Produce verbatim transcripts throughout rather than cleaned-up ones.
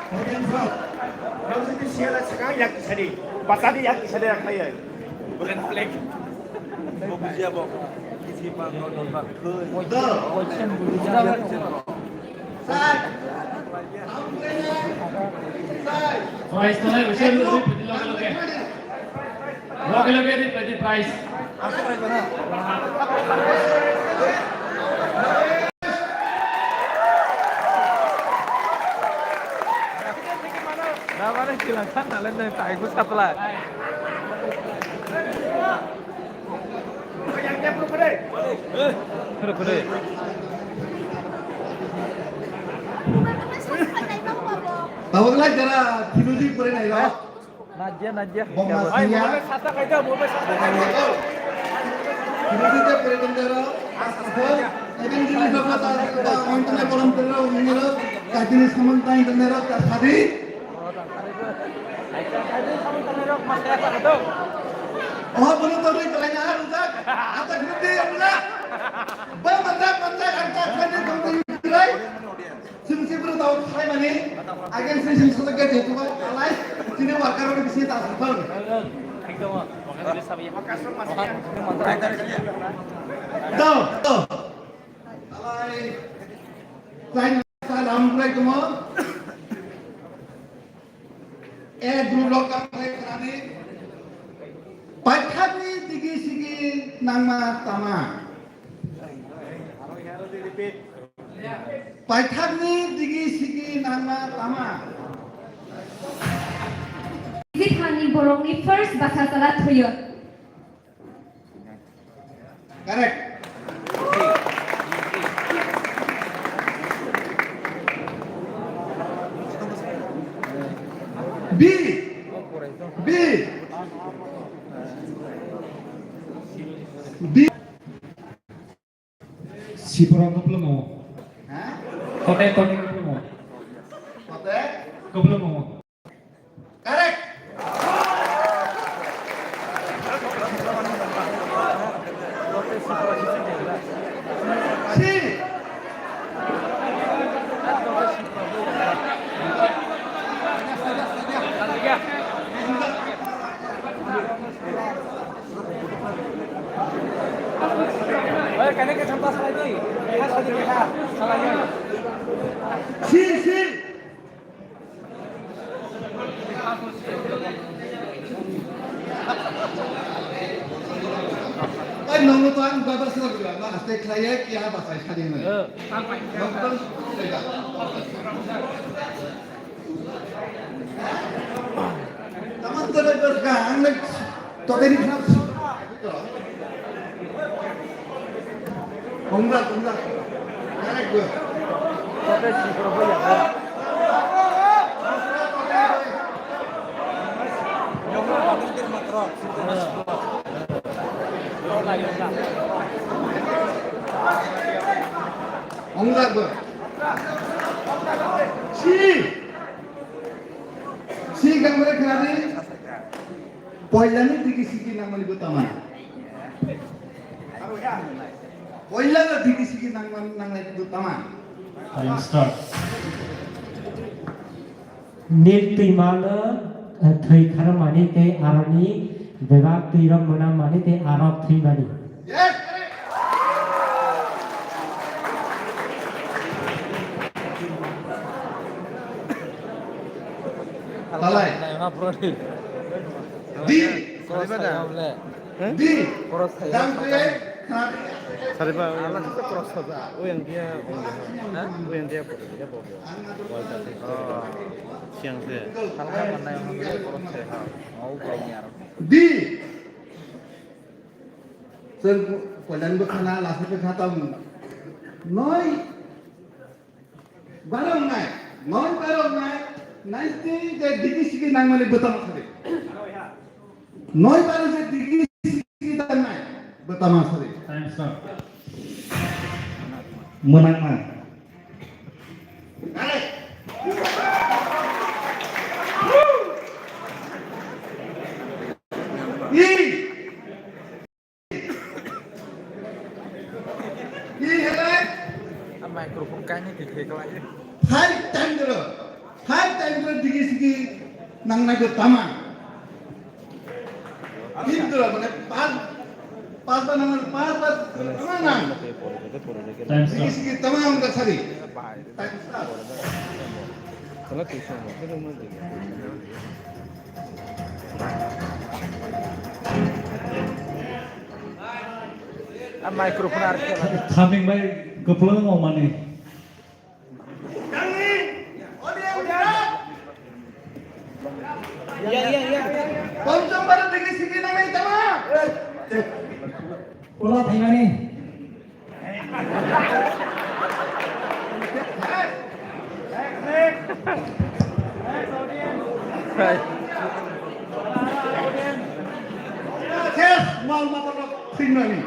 Nang jodi siyala swkang yak kisadi, bachadi yak kisadi yak khlaiya. Prize tonai usia lu ui pidi loge loge. Loge loge di pidi prize. Namanya kilang kan nalen nang tai ku sapla. Khoro khoro. Tabuk lai jara theology pore nai rok. Najya najya. Bongma siya. Theology te pore nai rok. Asal evangelist rok ta ta ointone korom tere rok nai rok. Katini samon ta internet rok ta sadi. Oh, bono to roi kalai na rujak. Ata group de rujak. Ba mata mata anta khani khani rai. Sing sing bro tau khai mani. Again sing sing sojak ke jetu ba alai. Sini worker rok bisi ta sujak. Tau tau. Alai. Salam alaikum. E group rok tamo khe khwnadi. Paithakni digi sigi nangma tama. Paithakni digi sigi nangma tama. Bithani borokni first basa sala thoyo. Correct. B. B. B. Siporo koplomo. Ha? Kote kote koplomo. Kote? Koplomo. Correct. Si. Si, si. Ai, nongno to ang baba sila gula, ma aste khlaiya, kiya ba sai khadi nai. Nong to sai da. Taman to le berka, ang le to deri khna. Kongra, kongra. Correct, good. Kongra, good. Si. Si, gamre khadi. Poilani digi sigi nangmani bo tama. Poilano digi sigi nangman nangnai bo tama. Time start. Nil twimano, eh, thwi kharmani tei aroni bebak twirok mwnamani tei arok thwimani. Yes, correct. Talai. Di. Di. Dam kaya. Sariba. Ala kisa cross saja. O yang dia. Ha? O yang dia. Dia bawa. Wal tadi. Oh. Siang sih. Kalau kan mana yang cross sih? Mau bawa ni arok. Di. Sir, koilan bo khana, last bo khata. Noi. Barok nai, noi barok nai, nai tei je digi sigi nangmani bwtama sari. Noi barok je digi sigi nang nai, bwtama sari. Time stop. Mwnangma. Nai. Ni helai. A microphone kaini khe khe khlai. Five time dro. Five time digi sigi nangnai ko tama. Kintu mane pas, pas ba nang, pas ba tama nang. Time stop. Digi sigi tama ang ka sari. Time stop. Microphone ar khela. Thaming bai kwplwng o mani. Ponchom bar digi sigi nang nai tama. Pula thaimani. Ses mal mata rok thingnani.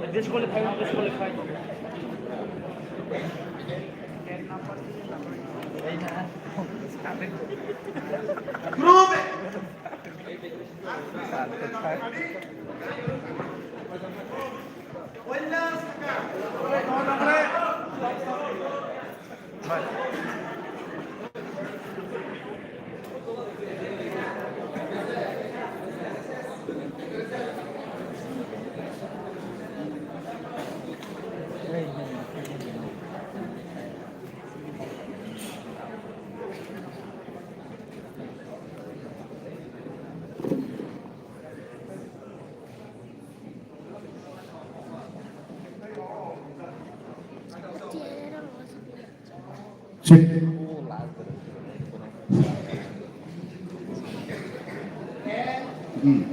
Disqualify, disqualify. Group. Check. Hmm.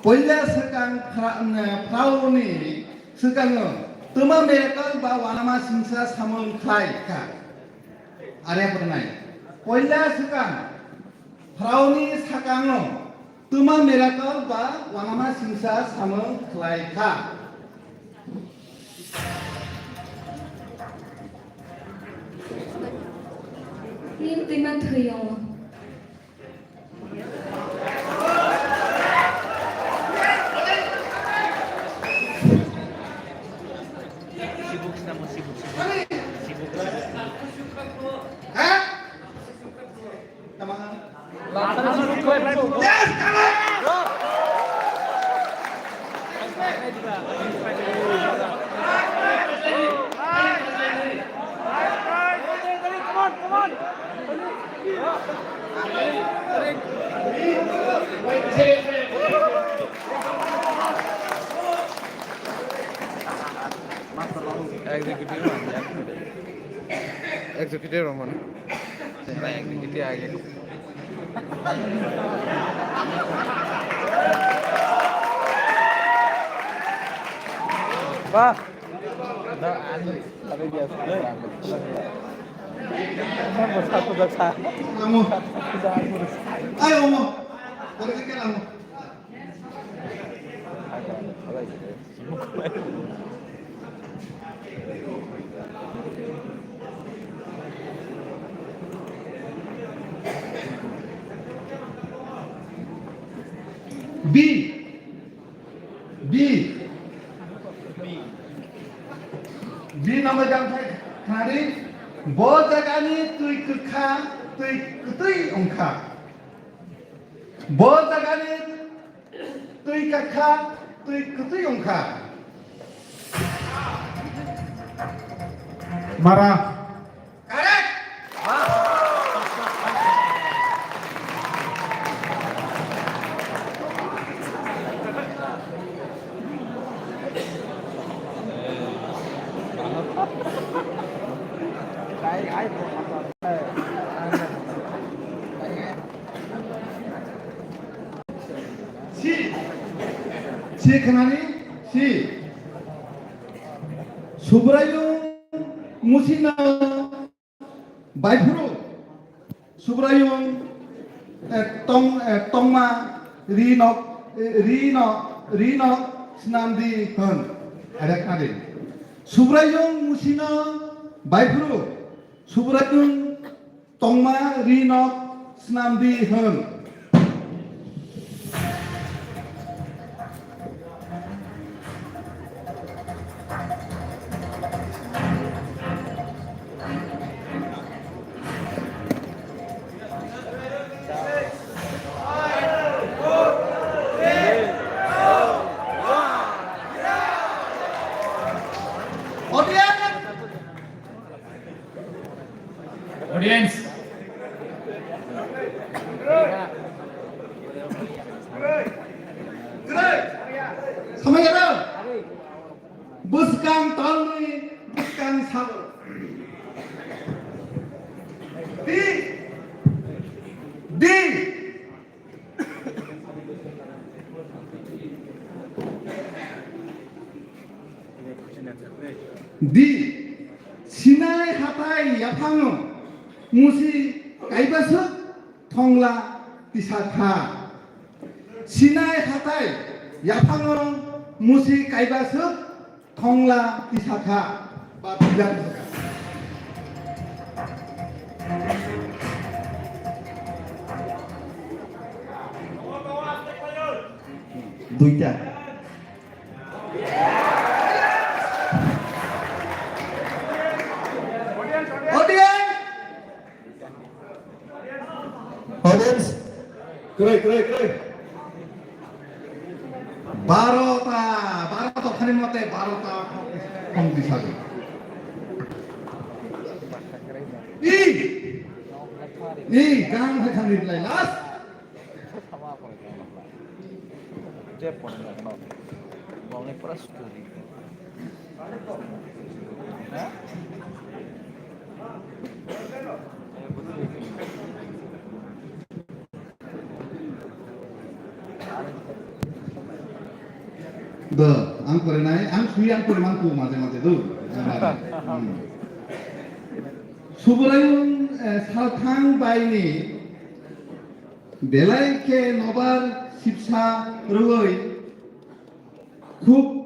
Puila swkang phra-, phraoni swkango twma miracle ba uanama singsa samung khlai kha. Are phrwnai. Puila swkang phraoni swkango twma miracle ba uanama singsa samung khlai kha. Nini twima thwi wngo. Executive man, executive man. Executive age. Ba. Da, ani, ani dia. Satu daksa. Kamu. Ayo, mau. Pergi ke kamu. B. B. B number jang thai khari. Bo jagani twi kwkha, twi kwtwi wngkha. Bo jagani twi kakha, twi kwtwi wngkha. Mara. Correct. Si, si khnani, si. Subraiyung musino baiphuru. Subraiyung, eh, tong, eh, tongma rino, eh, rino, rino snamdi hwn. Are khnadi. Subraiyung musino baiphuru. Subraiyung tongma ri nok snam di hwn. Audience! Audience. Samai gana. Bwskang talni bwskang sal. Di. Di. Di, Sinai hatai yaphango Musi kaibaswk thongla tisa kha. Sinai hatai yaphango Musi kaibaswk thongla tisa kha. Ba bilang tisa kha. Duita. Audience! Audience! Kwrwi, kwrwi, kwrwi. Barota, barota khani mate barota khong di sabi. I! I, gang hai khani lai last. Do, ang pore nai, ang sui ang pore mangku maje maje do. Hmm. Subraiyung, eh, salthang baini belai khe nobar sipsa rwui khuk